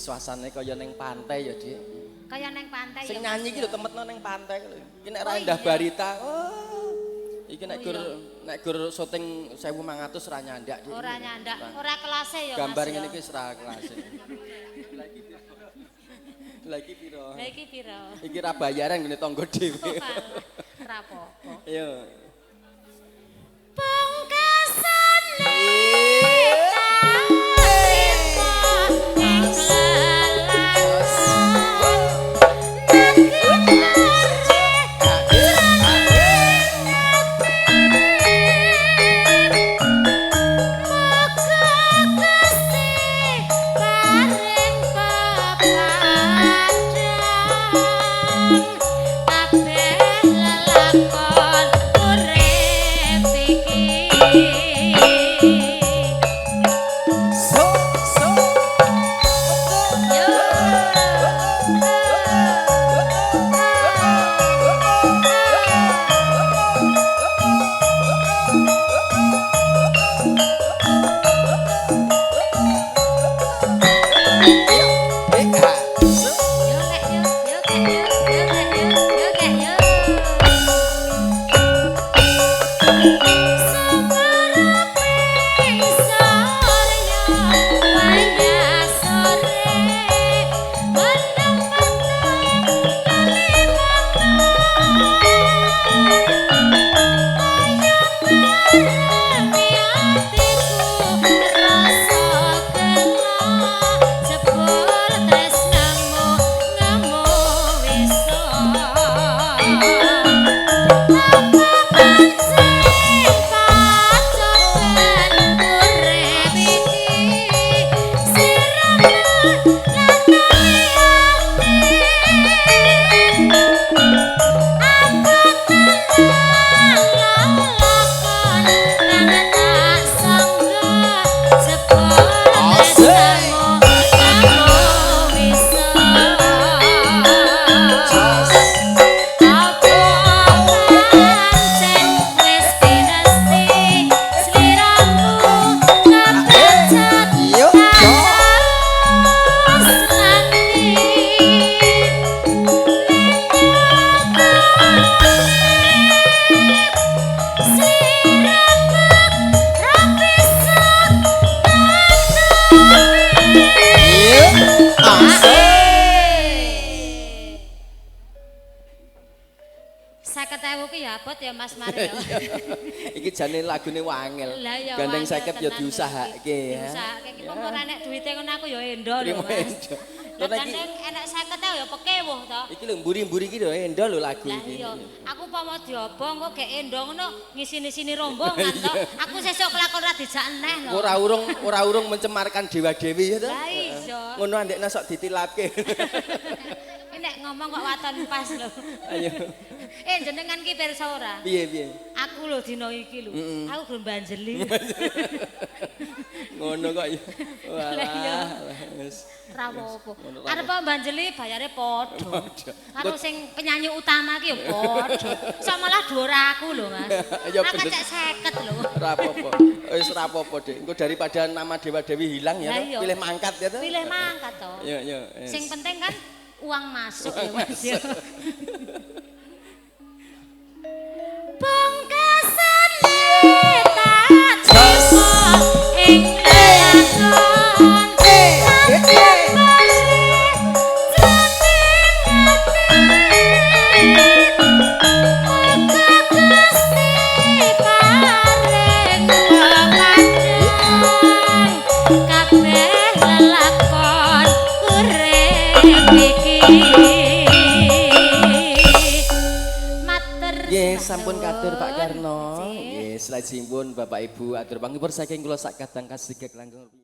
Suasane kaya ning pantai ya, Dik. Kaya ning pantai. Sing nyanyi iki lho temetno ning pantai lho. Iki nek ra endah barita. Oh. Iki nek gur nek gur syuting 1500 ra nyandak, Dik. Ora nyandak, ora kelase ya, Mas. Gambar ngene iki ora kelase. Lah iki piro? Lah iki piro? Iki ra bayaran ngene tangga dhewe. Ora apa-apa. Iya. Pungkasane Iki jane lagune wangel. Gandeng 50 ya diusahake ya. Diusahake iki pomo ora nek duwite ngono aku ya endo lho Mas. Lho Lah nek iki gandeng enek 50 ya pekewuh to. iki lho mburi-mburi iki lho endo lho lagu Lah iki. iya, aku upama diobong kok gek endo ngono ngisini-sini rombongan to. Aku sesuk kelakon ra dijak eneh lho. Ora urung mencemarkan dewa-dewi ya to. Lah iya. Ngono andekne sok ditilapke. Ini nek ngomong kok waton pas lho. Ayo. Eh jenengan ki pirsa ora? Piye piye? Aku lho dina iki lho. Aku gelem banjeli. Ngono kok ya. Lah iya. Walah. Wis. Ra apa-apa. Ngono ra Arep banjeli bayare padha. Padha. Karo sing penyanyi utama ki ya padha. Sok malah dhuwur aku lho, Mas. Ya Aku bener. cek 50 lho. Ora apa-apa. Wis ora apa-apa, Dik. Engko daripada nama dewa-dewi hilang ya Lah toh. iya. Pilih mangkat ya toh. Pilih mangkat to. Iya, iya. Wis. Sing penting kan uang masuk ya, Mas. Ya. Pungkasane tak trimo ing lakon Muga Gusti paring pepadang kabeh lelakon urip iki. Matur Nggih, sembah sampun katur Pak nuwun. Karno. Nggih. Nggih, salajengipun Bapak Ibu atur pangipur saking kula sak kadang kasigek langkung.